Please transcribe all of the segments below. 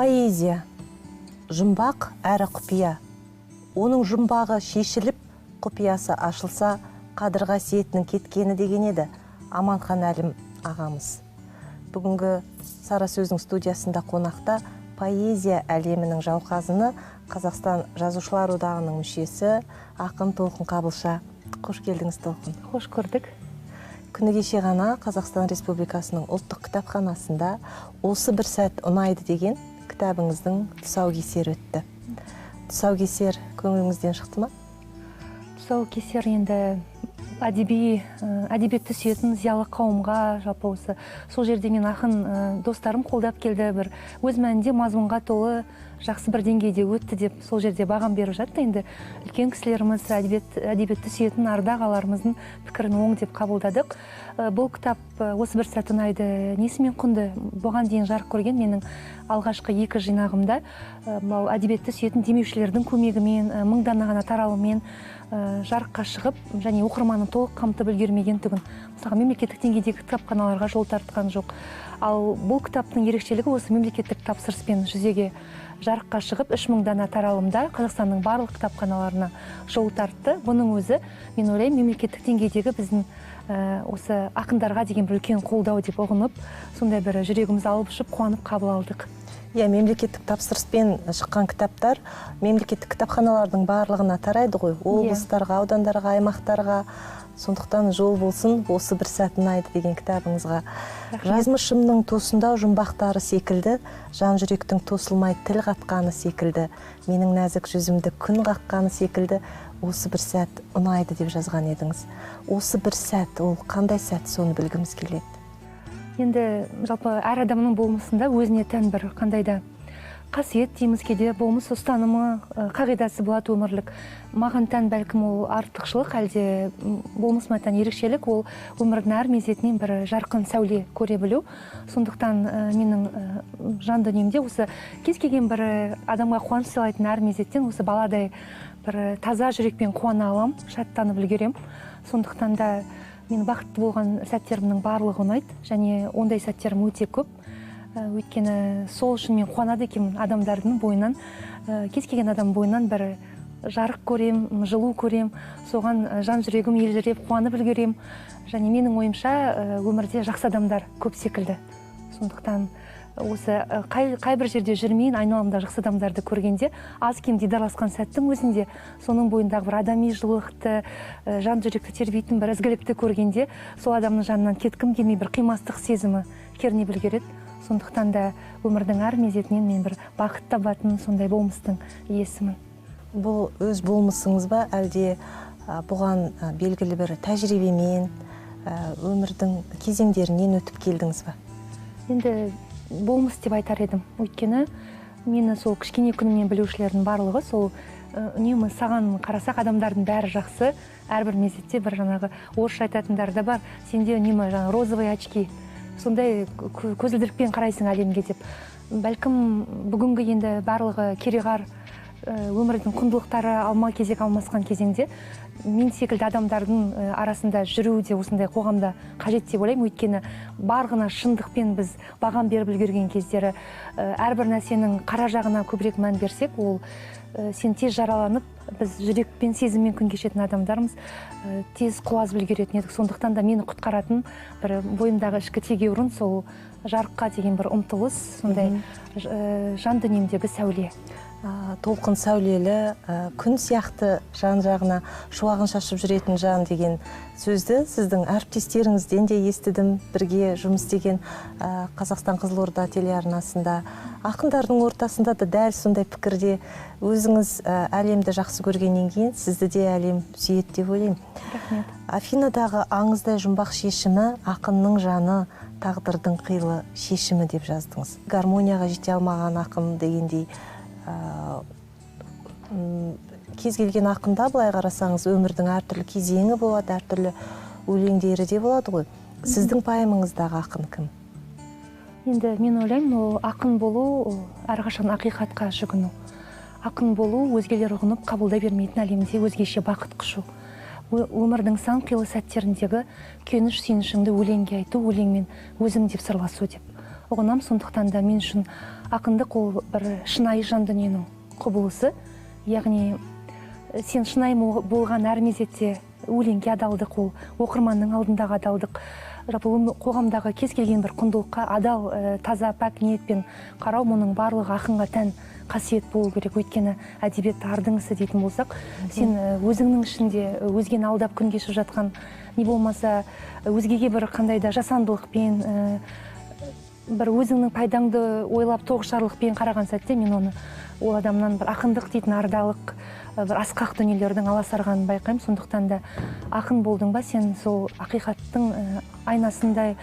Поэзия жұмбақ әрі құпия. Оның жұмбағы шешіліп, құпиясы ашылса, қадір қасиетінің кеткені деген еді Аманхан Әлім ағамыз. Бүгінгі Сара сөздің студиясында қонақта поэзия әлемінің жауқазыны, Қазақстан Жазушылар одағының мүшесі ақын Толқын Қабылша. Қош келдіңіз, Толқын. Қош көрдік. Күні кеше ғана Қазақстан Республикасының ұлттық кітапханасында «Осы бір сәт ұнайды» деген кітабыңыздың тұсаукесері өтті. Тұсаукесер көңіліңізден шықты ма? Тұсаукесер енді әдебиетті сүйетін зиялы қауымға, жалпы осы сол жерде мен ақын достарым қолдап келді, бір өз мәнінде мазмұнға толы жақсы бір деңгейде өтті деп сол жерде бағам беріп жатты. Енді үлкен кісілеріміз, әдебиетті сүйетін ардақ ағаларымыздың пікірін оң деп қабылдадық. Бұл кітап «Осы бір сәт ұнайды» несімен құнды? Бұған дейін жарық көрген менің алғашқы екі жинағымда мынау әдебиетті сүйетін демеушілердің көмегімен, 1000 дана ғана таралыммен жарыққа шығып және оқырманын толық қамтып үлгермеген түгін. Мысалға, мемлекеттік деңгейдегі кітапханаларға жол тартқан жоқ. Ал бұл кітаптың ерекшелігі осы мемлекеттік тапсырыспен жүзеге жарыққа шығып, 3000 дана таралымда Қазақстанның барлық кітапханаларына жол тартты. Бұның өзі, мен ойлаймын, мемлекеттік деңгейдегі біздің осы ақындарға деген бір үлкен қолдау деп ұғынып, сондай бір жүрегіміз алып ұшып, қуанып қабыл алдық. Иә, мемлекеттік тапсырыспен шыққан кітаптар мемлекеттік кітапханалардың барлығына тарайды ғой, облыстарға, аудандарға, аймақтарға. Сондықтан жол болсын «Осы бір сәт ұнайды» деген кітабыңызға. Жазмышымның тосындау жұмбақтары секілді, жан жүректің тосылмай тіл қатқаны секілді, менің нәзік жүзімді күн қаққаны секілді осы бір сәт ұнайды деп жазған едіңіз. Осы бір сәт, ол қандай сәт, соны білгіміз келеді. Енді жалпы әр адамның болмысында өзіне тән бір қандай да қасиет дейміз, кейде болмыс ұстанымы, қағидасы болады өмірлік. Маған тән бәлкім ол артықшылық, әлде болмысыма тән ерекшелік, ол өмірдің әр мезетінен бір жарқын сәуле көре білу. Сондықтан менің жан дүниемде осы кез келген бір адамға қуаныш сыйлайтын әр мезеттен осы баладай бір таза жүрекпен қуана алам, шаттанып үлгерем. Сондықтан да мен бақытты болған сәттерімнің барлығы ұнайды және ондай сәттерім өте көп. Өйткені сол үшін мен қуанады екенмін, адамдардың бойынан, кез келген адам бойынан бір жарық көрем, жылу көрем, соған жан жүрегім елжіреп қуанып үлгерем. Және менің ойымша, өмірде жақсы адамдар көп секілді. Сондықтан осы қай бір жерде жүрмейін, айналамда жақсы адамдарды көргенде, аз кем дидарласқан сәттің өзінде соның бойындағы бір адами жылылықты, жан жүректі тербейтін бір ізгілікті көргенде, сол адамның жанынан кеткім келмей, бір қимастық сезімі кернеп үлгереді. Сондықтан да өмірдің әр мезетінен мен бір бақыт табатын сондай болмыстың иесімін. Бұл өз болмысыңыз ба, әлде бұған белгілі бір тәжірибемен, өмірдің кезеңдерінен өтіп келдіңіз ба? Енді болмыс деп айтар едім. Өйткені мені сол кішкене күнімнен білушілердің барлығы сол үнемі саған қарасақ адамдардың бәрі жақсы, әрбір мезетте бір жаңағы орысша айтатындар да бар, сенде үнемі жаңағы розовые очки, сондай көзілдірікпен қарайсың әлемге деп. Бәлкім бүгінгі енді барлығы кереғар, өмірдің құндылықтары алма кезек алмасқан кезеңде мен секілді адамдардың арасында жүру де осындай қоғамда қажет деп ойлаймын. Өйткені барлығына шындықпен біз бағам беріп үлгерген кездері, әрбір нәрсенің қара жағына көбірек мән берсек, ол сен тез жараланып, біз жүрекпен, сезіммен күн кешетін адамдармыз, тез құлазып үлгеретін едік. Сондықтан да мені құтқаратын бір бойымдағы ішкі тегеурін сол жарыққа деген бір ұмтылыс, сондай жан дүниемдегі сәуле. Толқын сәулелі, күн сияқты жан жағына шуағын шашып жүретін жан деген сөзді сіздің әріптестеріңізден де естідім, бірге жұмыс істеген Қазақстан Қызылорда телеарнасында. Ақындардың ортасында да дәл сондай пікірде. Өзіңіз әлемді жақсы көргеннен кейін сізді де әлем сүйеді деп ойлаймын. Рахмет. Афинадағы аңыздай жұмбақ шешімі ақынның жаны, тағдырдың қилы шешімі деп жаздыңыз. Гармонияға жете алмаған ақын дегендей, кез келген ақында былай қарасаңыз өмірдің әртүрлі кезеңі болады, әртүрлі өлеңдері де болады ғой. Сіздің пайымыңыздағы ақын кім? Енді мен ойлаймын, ол ақын болу әрқашан ақиқатқа жүгіну. Ақын болу өзгелер ұғынып қабылдай бермейтін әлемде өзгеше бақыт құшу. Өмірдің сан қилы сәттеріндегі күйініш сүйінішіңді өлеңге айту, өлеңмен өзім деп сырласу деп ұғынамын. Сондықтан да мен үшін ақындық ол бір шынайы жан дүниенің құбылысы. Яғни сен шынайы болған әр мезетте өлеңге адалдық, ол оқырманның алдындағы адалдық, жалпы қоғамдағы кез келген бір құндылыққа адал, таза, пәк ниетпен қарау, мұның барлығы ақынға тән қасиет болу керек. Өйткені әдебиет ардың ісі дейтін болсақ, сен өзіңнің ішінде өзгені алдап күн кешіп жатқан, не болмаса өзгеге бір қандай да жасандылықпен, бір өзіңнің пайдаңды ойлап тоғышарлықпен қараған сәтте мен оны ол адамнан бір ақындық дейтін ардалық, бір асқақ дүниелердің аласарғанын байқаймын. Сондықтан да ақын болдың ба, сен сол ақиқаттың айнасындай,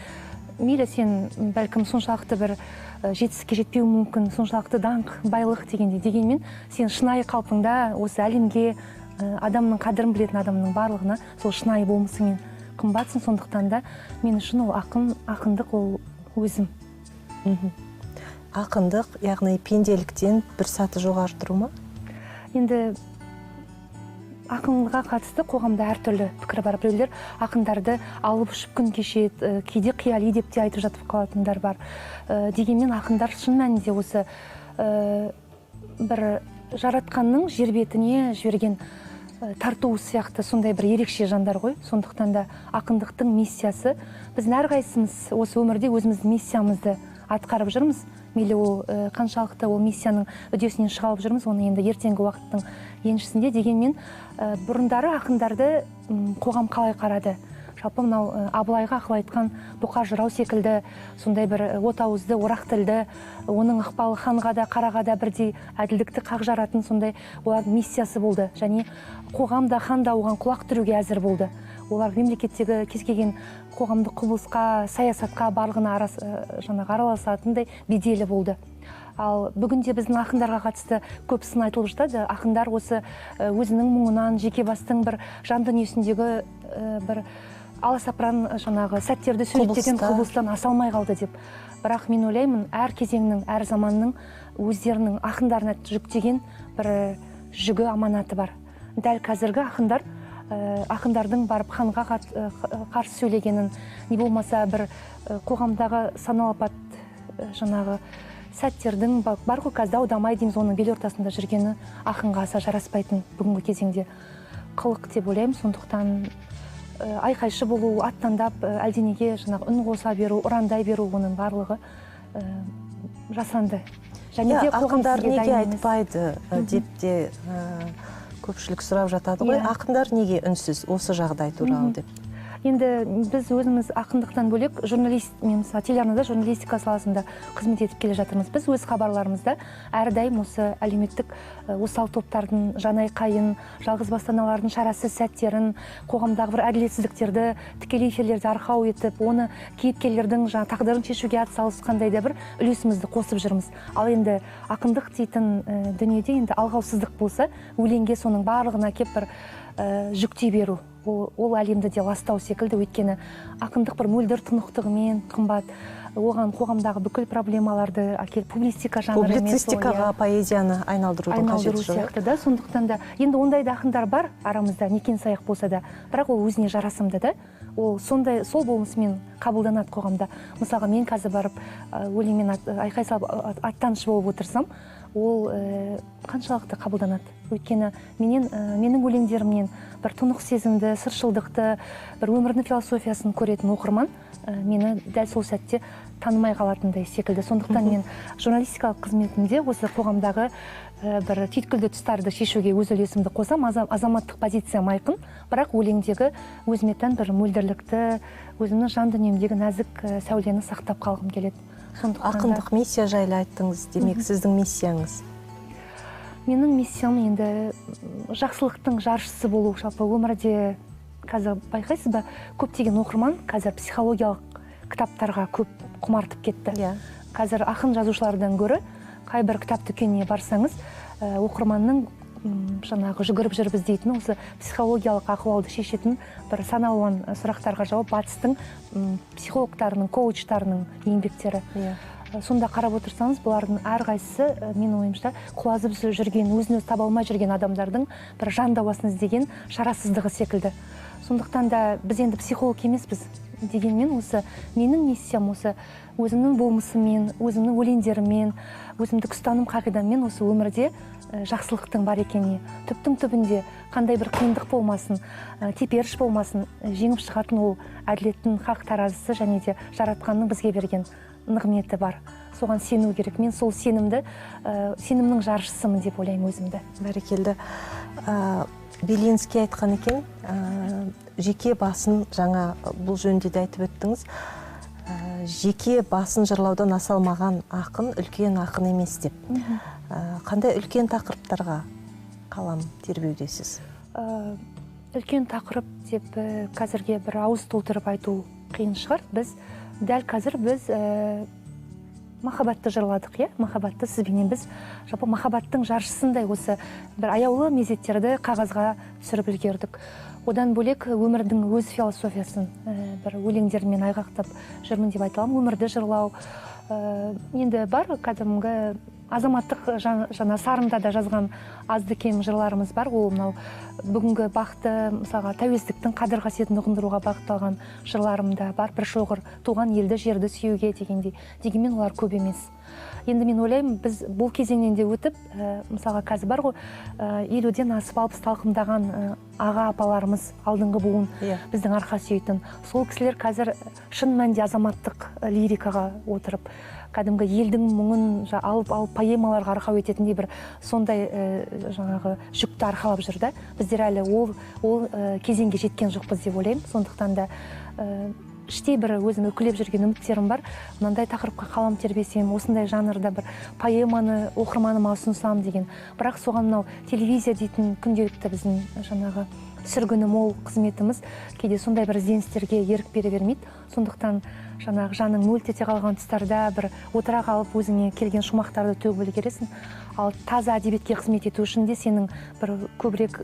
мейлі сен бәлкім соншалықты бір жетістікке жетпеуі мүмкін, соншалықты даңқ, байлық дегендей, дегенмен сен шынайы қалпыңда осы әлемге, адамның қадірін білетін адамның барлығына сол шынайы болмысыңмен қымбатсың. Сондықтан да мен үшін ол ақындық ол өзім. Ақындық, яғни пенделіктен бір саты жоғары тұру ма? Енді ақынға қатысты қоғамда әртүрлі пікір бар. Біреулер ақындарды алып ұшып күн кешеді, кейде қияли деп те айтып жатып қалатындар бар. Дегенмен ақындар шын мәнінде осы бір жаратқанның жер бетіне жіберген тартуы сияқты сондай бір ерекше жандар ғой. Сондықтан да ақындықтың миссиясы, біздің әрқайсымыз осы өмірде өзіміздің миссиямызды атқарып жүрміз. Мейлі ол қаншалықты ол миссияның үдесінен шыға алып жүрміз, оны енді ертеңгі уақыттың еншісінде. Дегенмен бұрындары ақындарды қоғам қалай қарады? Жалпы мынау Абылайға ақыл айтқан Бұқар жырау секілді сондай бір от ауызды, орақ тілді, оның ықпалы ханға да, қараға да бірдей әділдікті қақ жаратын сондай олардың миссиясы болды. Және қоғам да, хан да оған құлақ түруге әзір болды. Олар мемлекеттегі кез келген қоғамдық құбылысқа, саясатқа барлығына жаңағы араласатындай беделі болды. Ал бүгінде біздің ақындарға қатысты көп сын айтылып жатады. Ақындар осы өзінің мұңынан, жеке бастың бір жан дүниесіндегі бір аласапыран жаңағы сәттерді суреттеген құбылыстан аса алмай қалды деп. Бірақ мен ойлаймын, әр кезеңнің, әр заманның өздерінің ақындарына жүктеген бір жүгі, аманаты бар. Дәл қазіргі ақындар, ақындардың барып ханға қарсы сөйлегенін, не болмаса бір қоғамдағы саналапат жаңағы сәттердің бар ғой, қазір дау-дамай дейміз, оның бел ортасында жүргені ақынға аса жараспайтын бүгінгі кезеңде қылық деп ойлаймын. Сондықтан айқайшы болу, аттандап әлденеге жаңағы үн қоса беру, ұрандай беру, оның барлығы жасанды. Және де ақындар неге айтпайды деп те көпшілік сұрап жатады ғой. Ақындар неге үнсіз осы жағдай туралы деп? Енді біз өзіміз ақындықтан бөлек журналист, мен мысалы телеарнада журналистика саласында қызмет етіп келе жатырмыз. Біз өз хабарларымызда әрдайым осы әлеуметтік осал топтардың жанайқайын, жалғызбасты аналардың шарасыз сәттерін, қоғамдағы бір әділетсіздіктерді тікелей эфирлерде арқау етіп, оны кейіпкерлердің жаңа тағдырын шешуге атсалысқандай да бір үлесімізді қосып жүрміз. Ал енді ақындық дейтін дүниеде енді алғаусыздық болса, өлеңге соның барлығына кеп бір жүктей беру, ол әлемді де ластау секілді. Өйткені ақындық бір мөлдір тұнықтығымен қымбат, оған қоғамдағы бүкіл проблемаларды әкеліп публистика жанры емес, публицистикаға поэзияны айналдырудың қажеті жоқ сияқты да. Сондықтан да енді ондай да ақындар бар арамызда, некен саяқ болса да, бірақ ол өзіне жарасымды да, ол сондай сол болмысымен қабылданады қоғамда. Мысалға мен қазір барып өлеңмен айқай салып аттанышы болып отырсам, ол қаншалықты қабылданады? Өйткені менің өлеңдерімнен бір тұнық сезімді, сыршылдықты, бір өмірдің философиясын көретін оқырман мені дәл сол сәтте танымай қалатындай секілді. Сондықтан мен журналистикалық қызметімде осы қоғамдағы бір түйткілді тұстарды шешуге өз үлесімді қосам. Азаматтық позициям айқын, бірақ өлеңдегі өзіме тән бір мөлдірлікті, өзімнің жан дүниемдегі нәзік сәулені сақтап қалғым келеді. Ақындық миссия жайлы айттыңыз, демек сіздің миссияңыз? Менің миссиям енді жақсылықтың жаршысы болу. Жалпы өмірде қазір байқайсыз ба, көптеген оқырман қазір психологиялық кітаптарға көп құмартып кетті. Қазір ақын жазушылардан гөрі қай бір кітап дүкеніне барсаңыз, оқырманның жаңағы жүгіріп жүріп іздейтін осы психологиялық ахуалды шешетін бір сан алуан сұрақтарға жауап батыстың психологтарының, коучтарының еңбектері. Сонда қарап отырсаңыз, бұлардың әрқайсысы, менің ойымша, құлазып жүрген, өзін өзі таба алмай жүрген адамдардың бір жан дауасын іздеген шарасыздығы секілді. Сондықтан да біз енді психолог емеспіз. Дегенмен осы менің миссиям осы өзімнің болмысыммен, өзімнің өлеңдеріммен, өзімдік ұстаным қағидаммен осы өмірде жақсылықтың бар екеніне, түптің түбінде қандай бір қиындық болмасын, теперіш болмасын, жеңіп шығатын ол әділеттің хақ таразысы және де жаратқанның бізге берген нығметі бар. Соған сену керек. Мен сол сенімді, сенімнің жаршысымын деп ойлаймын өзімді. Бәрекелді. Белинский айтқан екен, жеке басын, жаңа бұл жөнінде де айтып өттіңіз, жеке басын жырлаудан аса алмаған ақын үлкен ақын емес деп. Қандай үлкен тақырыптарға қалам тербеудесіз? Үлкен тақырып деп қазірге бір ауыз толтырып айту қиын шығар. Біз дәл қазір біз махаббатты жырладық, иә? Махаббатты сізбенен біз жалпы махаббаттың жаршысындай осы бір аяулы мезеттерді қағазға түсіріп үлгердік. Одан бөлек өмірдің өз философиясын бір өлеңдермен айғақтап жүрмін деп айта аламын. Өмірді жырлау енді бар, кәдімгі азаматтық жаңа сарында да жазған азды кем жырларымыз бар. Ол мынау бүгінгі бақты, мысалға, тәуелсіздіктің қадір қасиетін ұғындыруға бағытталған жырларым да бар. Бір шоғыр туған елді, жерді сүюге дегендей. Дегенмен олар көп емес. Енді мен ойлаймын, біз бұл кезеңнен де өтіп, мысалға қазір бар ғой, 50-ден асып 60 талқымдаған аға апаларымыз, алдыңғы буын, біздің арқа сүйейтін. Сол кісілер қазір шын мәнінде азаматтық лирикаға отырып, кәдімгі елдің мұңын алып поэмаларға арқау ететіндей бір сондай жаңағы жүкті арқалап жүр да. Біздер әлі ол кезеңге жеткен жоқпыз деп ойлаймын. Сондықтан да іштей бір өзім үкілеп жүрген үміттерім бар. Мынандай тақырыпқа қалам тербесем, осындай жанрда бір поэманы оқырманыма ұсынсам деген. Бірақ соған мынау телевизия дейтін күнделікті біздің жаңағы сүргіні мол қызметіміз кейде сондай бір ізденістерге ерік бере бермейді. Сондықтан жаңағы жаның мөлт ете қалған тұстарда бір отыра қалып өзіңе келген шумақтарды төгіп үлгересің. Ал таза әдебиетке қызмет ету үшін де сенің бір көбірек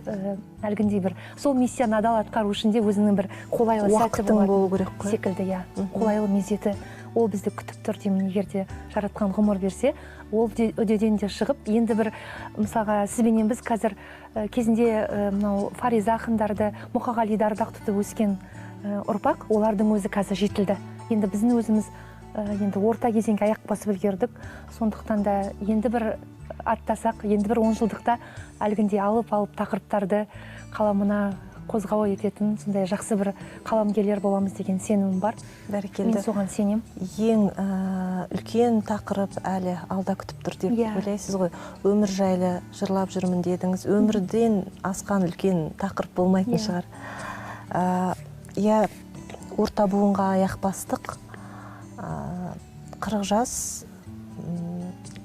әлгіндей бір сол миссияны адал атқару үшін де өзіңнің бір қолайлы сәті болу керек қой. Секілді, иә. Қолайлы мезеті. Ол бізді күтіп тұр деймін, егер де жаратқан ғұмыр берсе, ол үдеден де шығып, енді бір мысалға сізбенен біз қазір кезінде мынау Фариза ақындарды, Мұқағалиды ардақ тұтып өскен ұрпақ, олардың өзі қазір жетілді. Енді біздің өзіміз енді орта кезеңге аяқ басып үлгердік. Сондықтан да енді бір аттасақ, енді бір 10 жылдықта әлгіндей алып тақырыптарды қаламына қозғау ететін сондай жақсы бір қаламгерлер боламыз деген сенімім бар. Бәрекелді. Мен соған сенем. Ең үлкен тақырып әлі алда күтіп тұр деп ойлайсыз ғой. Өмір жайлы жырлап жүрмін дедіңіз. Өмірден асқан үлкен тақырып болмайтын шығар. Иә, орта буынға аяқ бастық. 40 жас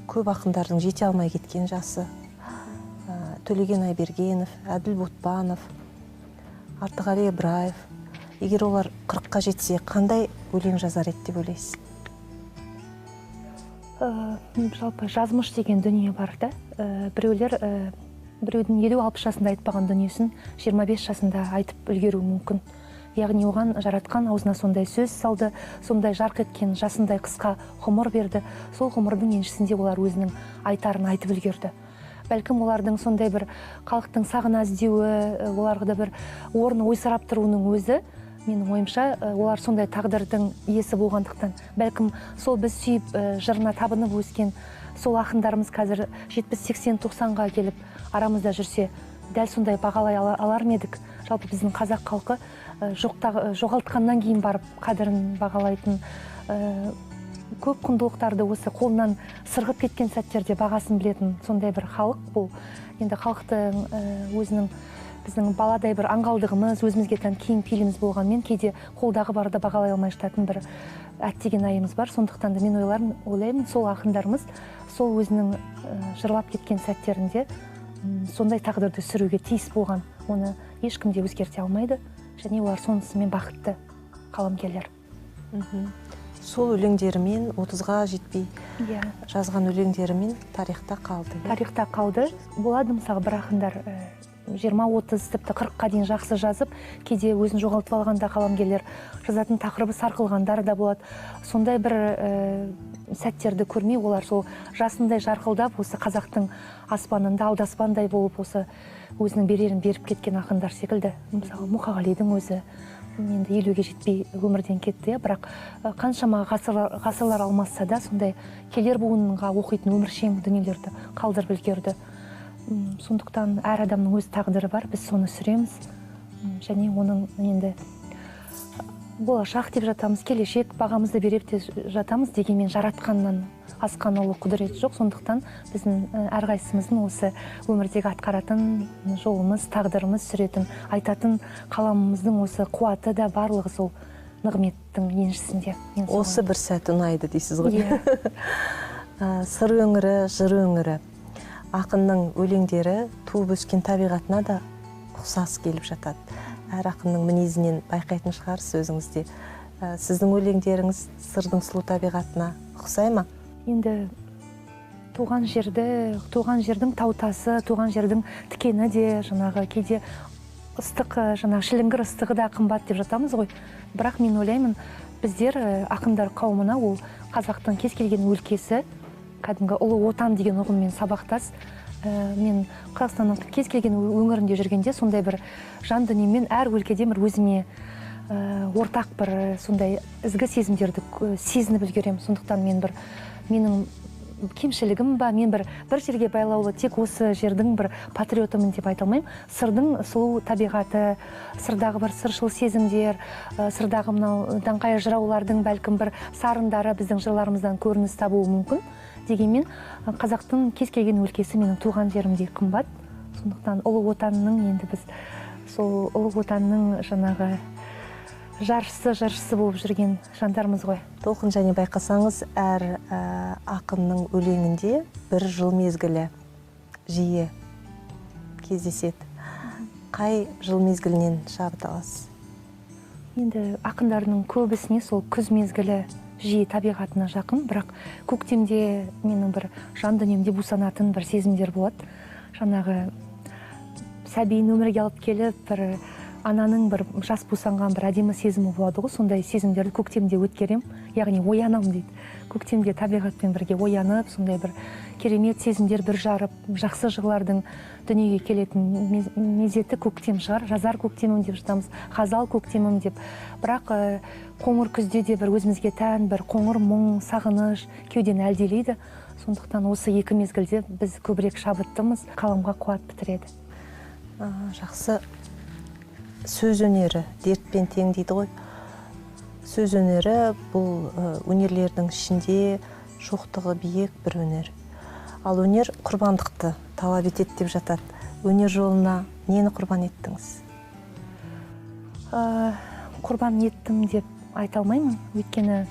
көп ақындардың жете алмай кеткен жасы. Төлеген Айбергенов, Әділ Ботпанов, Артықәлі Ибраев. Егер олар 40-қа жетсе, қандай өлең жазар еді деп ойлайсыз? Жалпы жазмыш деген дүние бар да. Біреулер біреудің 50-60 жасында айтпаған дүниесін 25 жасында айтып үлгеруі мүмкін. Яғни оған жаратқан аузына сондай сөз салды, сондай жарқ еткен жасындай қысқа ғұмыр берді. Сол ғұмырдың еншісінде олар өзінің айтарын айтып үлгерді. Бәлкім олардың сондай бір халықтың сағына іздеуі, оларға да бір орын ойсырап тұруының өзі, менің ойымша, олар сондай тағдырдың иесі болғандықтан, бәлкім сол біз сүйіп жырына табынып өскен сол ақындарымыз қазір 70, 80, 90-ға келіп арамызда жүрсе, дәл сондай бағалай алар ма едік? Жалпы біздің қазақ халқы жоғалтқаннан кейін барып қадірін бағалайтын, көп құндылықтарды осы қолынан сырғып кеткен сәттерде бағасын білетін сондай бір халық бұл. Енді халықтың өзінің біздің баладай бір аңғалдығымыз, өзімізге тән кең пейіліміз болғанмен кейде қолдағы барды бағалай алмай жататын бір әттеген айымыз бар. Сондықтан да мен ойлаймын, сол ақындарымыз сол өзінің жырлап кеткен сәттерінде сондай тағдырды сүруге тиіс болған. Оны ешкім де өзгерте алмайды және олар сонысымен бақытты қаламгерлер. Сол өлеңдерімен 30-ға жетпей жазған өлеңдерімен тарихта қалды. Тарихта қалды. Болады мысалы бір ақындар 20-30, тіпті 40-қа дейін жақсы жазып, кейде өзін жоғалтып алғанда қаламгерлер жазатын тақырыбы сарқылғандар да болады. Сондай бір сәттерді көрмей, олар сол жасындай жарқылдап, осы қазақтың аспанында алдаспандай болып, осы өзінің берерін беріп кеткен ақындар секілді. Мысалы Мұқағалидың өзі, Енді 50-ге жетпей өмірден кетті, бірақ қаншама ғасырлар алмасса да сондай келер буынға оқитын өміршең дүниелерді қалдырып үлгерді. Сондықтан әр адамның өз тағдыры бар, біз соны сүреміз. Және оның енді болашақ деп жатамыз, келешек бағамызды беріп те жатамыз, дегенмен жаратқаннан асқан ұлы құдірет жоқ. Сондықтан біздің әрқайсымыздың осы өмірдегі атқаратын жолымыз, тағдырымыз, сүретін, айтатын қаламымыздың осы қуаты да барлығы сол нығметтің еншісінде. Осы бір сәт ұнайды дейсіз ғой. Сыр өңірі, жыр өңірі. Ақынның өлеңдері туып өскен табиғатына да ұқсас келіп жатады. Әр ақынның мінезінен байқайтын шығарсыз өзіңізде. Сіздің өлеңдеріңіз Сырдың сұлу табиғатына ұқсай ма? Енді туған жерді, туған жердің тау тасы, туған жердің тікені де, жаңағы кейде ыстық, жаңағы шіліңгір ыстығы да қымбат деп жатамыз ғой. Бірақ мен ойлаймын, біздер ақындар қауымына ол қазақтың кез келген өлкесі, кәдімгі ұлы отан деген ұғыммен сабақтас. Мен Қазақстанның кез келген өңірінде жүргенде сондай бір жан дүниемен әр өлкеде бір өзіме ортақ бір сондай ізгі сезімдерді сезініп үлгеремін. Сондықтан мен бір менің кемшілігім ба, мен бір жерге байлаулы тек осы жердің бір патриотымын деп айта алмаймын. Сырдың сұлу табиғаты, Сырдағы бір сыршыл сезімдер, Сырдағы мынау даңғай жыраулардың бәлкім бір сарындары біздің жырларымыздан көрініс табуы мүмкін. Дегенмен қазақтың кез келген өлкесі менің туған жерімдей қымбат. Сондықтан ұлы отанның енді біз сол ұлы отанның жаңағы жаршысы болып жүрген жандармыз ғой. Толқын, және байқасаңыз, әр ақынның өлеңінде бір жыл мезгілі жиі кездеседі. Қай жыл мезгілінен шабыт аласыз? Енді ақындардың көбісіне сол күз мезгілі жиі табиғатына жақын, бірақ көктемде менің бір жан дүниемде бусанатын бір сезімдер болады. Жаңағы сәбиін өмірге алып келіп, бір ананың бір жас бусанған бір әдемі сезімі болады ғой, сондай сезімдерді көктемде өткерем, яғни оянам дейді. Көктемде табиғатпен бірге оянып, сондай бір керемет сезімдер бір жарып, жақсы жырлардың дүниеге келетін мезеті көктем шығар, жазар көктемім деп жатамыз, ғазал көктемім деп. Бірақ қоңыр күзде де бір өзімізге тән бір қоңыр мұң, сағыныш кеудені әлделейді. Сондықтан осы екі мезгілде біз көбірек шабыттымыз, қаламға қуат бітіреді. Жақсы. Сөз өнері дертпен тең дейді ғой. Сөз өнері бұл өнерлердің ішінде шоқтығы биік бір өнер. Ал өнер құрбандықты талап етеді деп жатады. Өнер жолына нені құрбан еттіңіз? Құрбан еттім деп айта алмаймын. Өйткені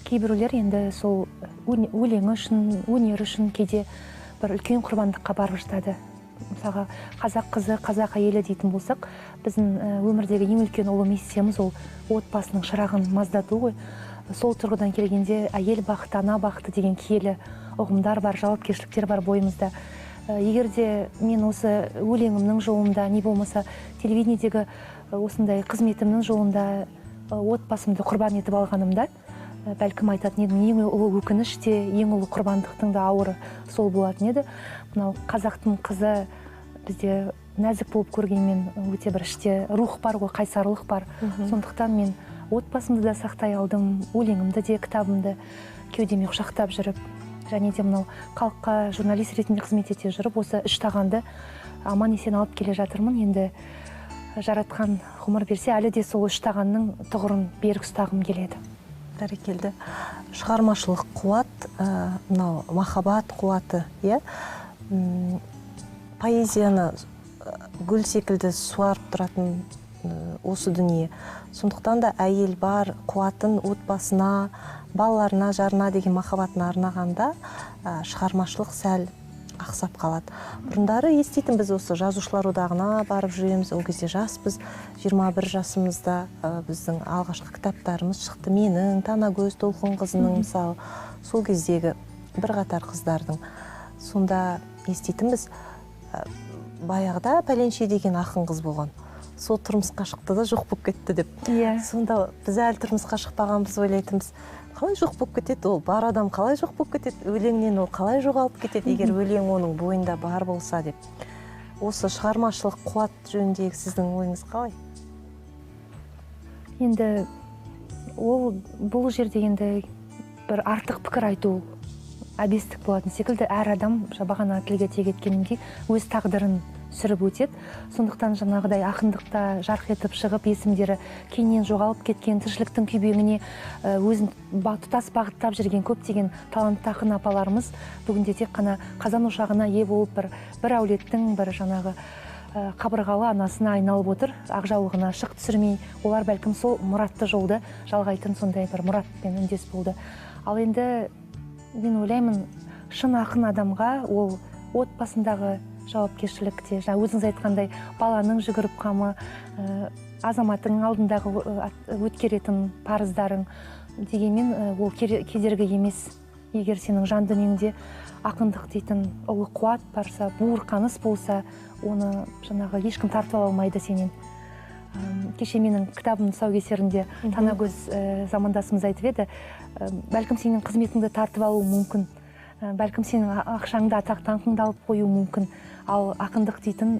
кейбіреулер енді сол өлеңі үшін, өнері үшін кейде бір үлкен құрбандыққа барып жатады. Мысалға, қазақ қызы, қазақ әйелі дейтін болсақ, біздің өмірдегі ең үлкен ұлы миссиямыз ол отбасының шырағын маздату ғой. Сол тұрғыдан келгенде әйел бақыты, ана бақыты деген киелі ұғымдар бар, жауапкершіліктер бар бойымызда. Егер де мен осы өлеңімнің жолында, не болмаса телевидениедегі осындай қызметімнің жолында отбасымды құрбан етіп алғанымда, бәлкім айтатын едім, ең ұлы өкініш те, ең ұлы құрбандықтың да ауыры сол болатын еді. Мынау қазақтың қызы бізде нәзік болып көргенмен өте бір іште рух бар ғой, қайсарлық бар. Сондықтан мен отбасымды да сақтай алдым, өлеңімді де, кітабымды кеудеме құшақтап жүріп, және де мынау халыққа журналист ретінде қызмет ете жүріп, осы үш тағанды аман есен алып келе жатырмын. Енді жаратқан ғұмыр берсе, әлі де сол үш тағанның тұғырын берік ұстағым келеді. Бәрекелді. Шығармашылық қуат, мынау махаббат қуаты, иә? Поэзияны гүл секілді суарып тұратын осы дүние. Сондықтан да әйел бар қуатын отбасына, балаларына, жарына деген махаббатын арнағанда шығармашылық сәл ақсап қалады. Бұрындары еститін біз осы жазушылар одағына барып жүреміз, ол кезде жаспыз, 21 жасымызда біздің алғашқы кітаптарымыз шықты. Менің, Танагөз, Толқын қызының мысалы, сол кездегі бірқатар қыздардың. Сонда еститінбіз, баяғыда пәленше деген ақын қыз болған. Сол тұрмысқа шықты да жоқ болып кетті деп. Сонда біз әлі тұрмысқа шықпағанбыз, ойлайтынбыз, қалай жоқ болып кетеді ол, бар адам қалай жоқ болып кетеді, өлеңнен ол қалай жоғалып кетеді, егер өлең оның бойында бар болса деп. Осы шығармашылық қуат жөніндегі сіздің ойыңыз қалай? Енді ол бұл жерде енді бір артық пікір айту әбестік болатын секілді. Әр адам, бағана тілге тиек еткенімдей, өз тағдырын сүріп өтеді. Сондықтан жаңағыдай ақындықта жарқ етіп шығып, есімдері кейіннен жоғалып кеткен, тіршіліктің күйбеңіне өзін тұтас бағыттап жүрген көптеген талантты ақын апаларымыз бүгінде тек қана қазан ошағына ие болып, бір әулеттің бір жаңағы қабырғалы анасына айналып отыр, ақ жаулығына шық түсірмей. Олар бәлкім сол мұратты жолды жалғайтын сондай бір мұратпен үндес болды. Ал енді мен ойлаймын, шын ақын адамға ол отбасындағы жауапкершілік те, жаңа өзіңіз айтқандай, баланың жүгіріп қамы, азаматтың алдындағы өткеретін парыздарың дегенмен ол кедергі емес. Егер сенің жан дүниеңде ақындық дейтін ұлы қуат барса, буырқаныс болса, оны жаңағы ешкім тартып ала алмайды сенен. Кеше менің кітабымның тұсаукесерінде Танагөз замандасымыз айтып еді, бәлкім сенің қызметіңді тартып алуы мүмкін, бәлкім сенің ақшаңды, атақ даңқыңды алып қоюы мүмкін, ал ақындық дейтін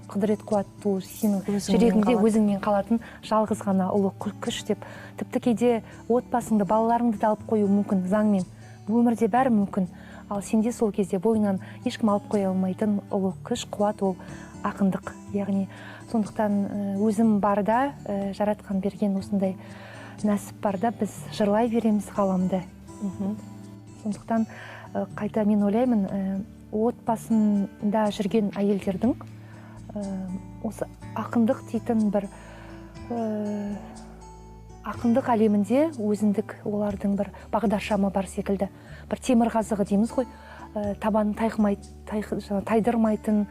құдірет қуат ол сенің жүрегіңде өзіңмен қалатын жалғыз ғана ұлы күш деп. Тіпті кейде отбасыңды, балаларыңды да алып қоюы мүмкін заңмен, өмірде бәрі мүмкін, ал сенде сол кезде бойынан ешкім алып қоя алмайтын ұлы күш қуат ол ақындық. Яғни сондықтан өзім барда, жаратқан берген осындай нәсіп барда біз жырлай береміз ғаламды. Сондықтан қайта мен ойлаймын, отбасында жүрген әйелдердің осы ақындық дейтін бір ақындық әлемінде өзіндік олардың бір бағдаршамы бар секілді, бір темір қазығы дейміз ғой, табанын тайдырмайтын,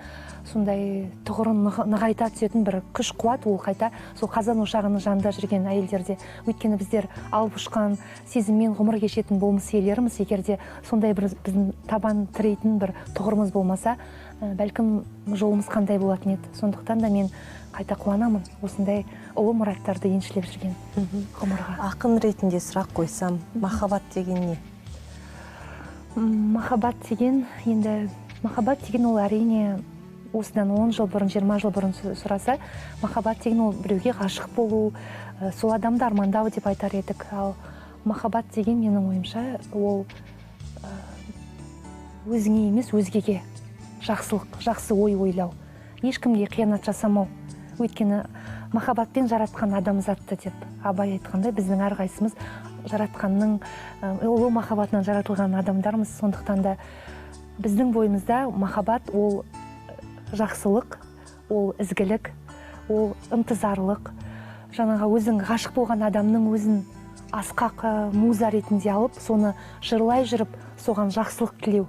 сондай тұғырын нығайта түсетін бір күш қуат ол қайта сол қазан ошағының жанында жүрген әйелдерде. Өйткені біздер алып ұшқан сезіммен ғұмыр кешетін болмыс иелеріміз. Егер де сондай бір біздің табан тірейтін бір тұғырымыз болмаса, бәлкім жолымыз қандай болатын еді. Сондықтан да мен қайта қуанамын осындай ұлы мұраттарды еншілеп жүрген ғұмырға. Ақын ретінде сұрақ қойсам, махаббат деген не? Махаббат деген, енді махаббат деген ол әрине осыдан 10 жыл бұрын, 20 жыл бұрын сұраса, махаббат деген ол біреуге ғашық болу, сол адамды армандау деп айтар едік. Ал махаббат деген менің ойымша ол өзіңе емес өзгеге жақсылық, жақсы ой ойлау, ешкімге қиянат жасамау. Өйткені махаббатпен жаратқан адамзатты деп Абай айтқандай, біздің әрқайсымыз жаратқанның ұлы махаббатынан жаратылған адамдармыз. Сондықтан да біздің бойымызда махаббат ол жақсылық, ол ізгілік, ол ынтызарлық. Жаңағы өзің ғашық болған адамның өзін асқақ муза ретінде алып, соны жырлай жүріп, соған жақсылық тілеу,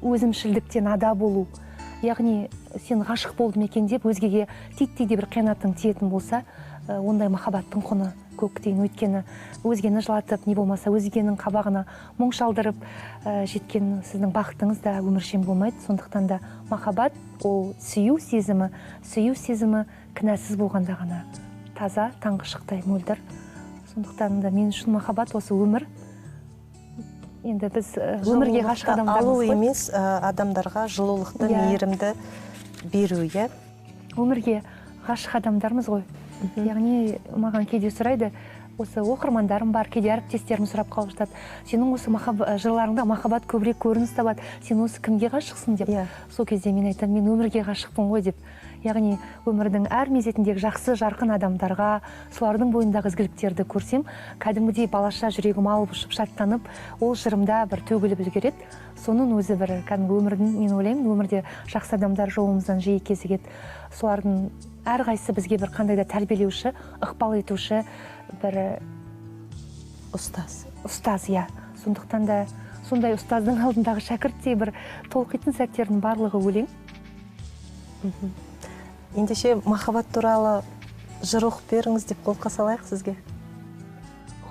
өзімшілдіктен ада болу. Яғни сен ғашық болдым екен деп өзгеге титтей де бір қиянатың тиетін болса, ондай махаббаттың құны көк тиын. Өйткені өзгені жылатып, не болмаса өзгенің қабағына мұң шалдырып жеткен сіздің бақытыңыз да өміршең болмайды. Сондықтан да махаббат ол сүю сезімі, сүю сезімі кінәсіз болғанда ғана таза, таңғы шықтай мөлдір. Сондықтан да мен үшін махаббат осы өмір. Енді біз өмірге ғашық адамдармыз ғой. Алу емес, адамдарға жылулықты, мейірімді беру, иә? Өмірге ғашық адамдармыз ғой. Яғни маған кейде сұрайды, осы оқырмандарым бар, кейде әріптестерім сұрап қалып жатады, сенің осы жырларыңда махаббат көбірек көрініс табады, сен осы кімге ғашықсың деп. Сол кезде мен айтамын, мен өмірге ғашықпын ғой деп. Яғни өмірдің әр мезетіндегі жақсы, жарқын адамдарға, солардың бойындағы ізгіліктерді көрсем, кәдімгідей балаша жүрегім алып ұшып шаттанып, ол жырымда бір төгіліп үлгереді. Соның өзі бір кәдімгі өмірдің, мен ойлаймын, өмірде жақсы адамдар жолымыздан жиі кезігеді. Солардың әрқайсысы бізге бір қандай да тәрбиелеуші, ықпал етуші бір ұстаз. Ұстаз, иә. Сондықтан да сондай ұстаздың алдындағы шәкірттей бір толқитын сәттердің барлығы өлең. Ендеше махаббат туралы жыр оқып беріңіз деп қолқа салайық сізге.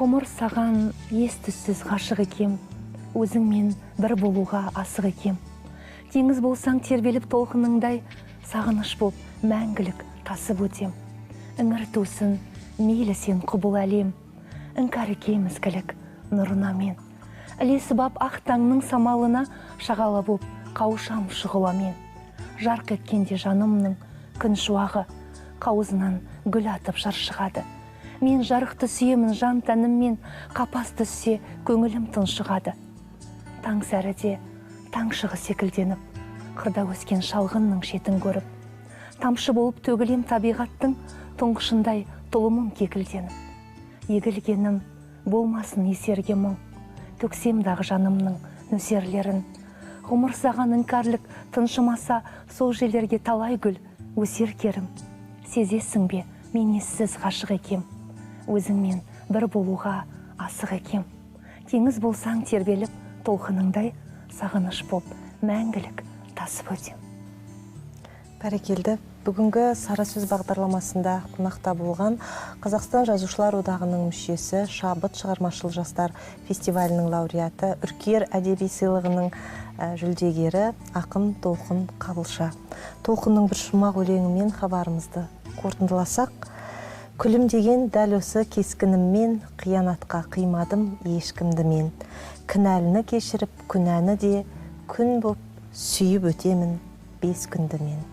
Ғұмыр саған ес-түссіз ғашық екем, өзіңмен бір болуға асық екем. Теңіз болсаң тербеліп толқыныңдай, сағыныш боп мәңгілік тасып өтем. Іңір тусын, мейлі сен құбыл әлем, іңкәр екем ізгілік нұрына мен. Ілесіп ап ақ таңның самалына, шағала боп қауышам шұғыламен. Жарқ еткенде жанымның күн шуағы, қауызынан гүл атып жыр шығады. Мен жарықты сүйемін жан тәніммен, қапас түссе көңілім тұншығады. Таң сәріде таң шығы секілденіп, қырда өскен шалғынның шетін көріп, тамшы болып төгілем табиғаттың тұңғышындай тұлымым кекілденіп. Егілгенім болмасын есерге мұң, төксем дағы жанымның нөсерлерін. Ғұмыр саған іңкәрлік тыншымаса, сол жерлерге талай гүл өсер керім. Сезесің бе, мен ессіз ғашық екем, өзіңмен бір болуға асық екем. Теңіз болсаң тербеліп толқыныңдай, сағыныш боп мәңгілік тасып өтем. Бәрекелді. Бүгінгі Сара сөз бағдарламасында қонақта болған Қазақстан Жазушылар одағының мүшесі, Шабыт шығармашыл жастар фестивалінің лауреаты, Үркер әдеби сыйлығының жүлдегері ақын Толқын Қабылша. Толқынның бір шумақ өлеңімен хабарымызды қорытындыласақ, күлімдеген дәл осы кескініммен қиянатқа қимадым ешкімді мен. Кінәліні кешіріп, күнәні де күн боп сүйіп өтемін 5 күнді мен.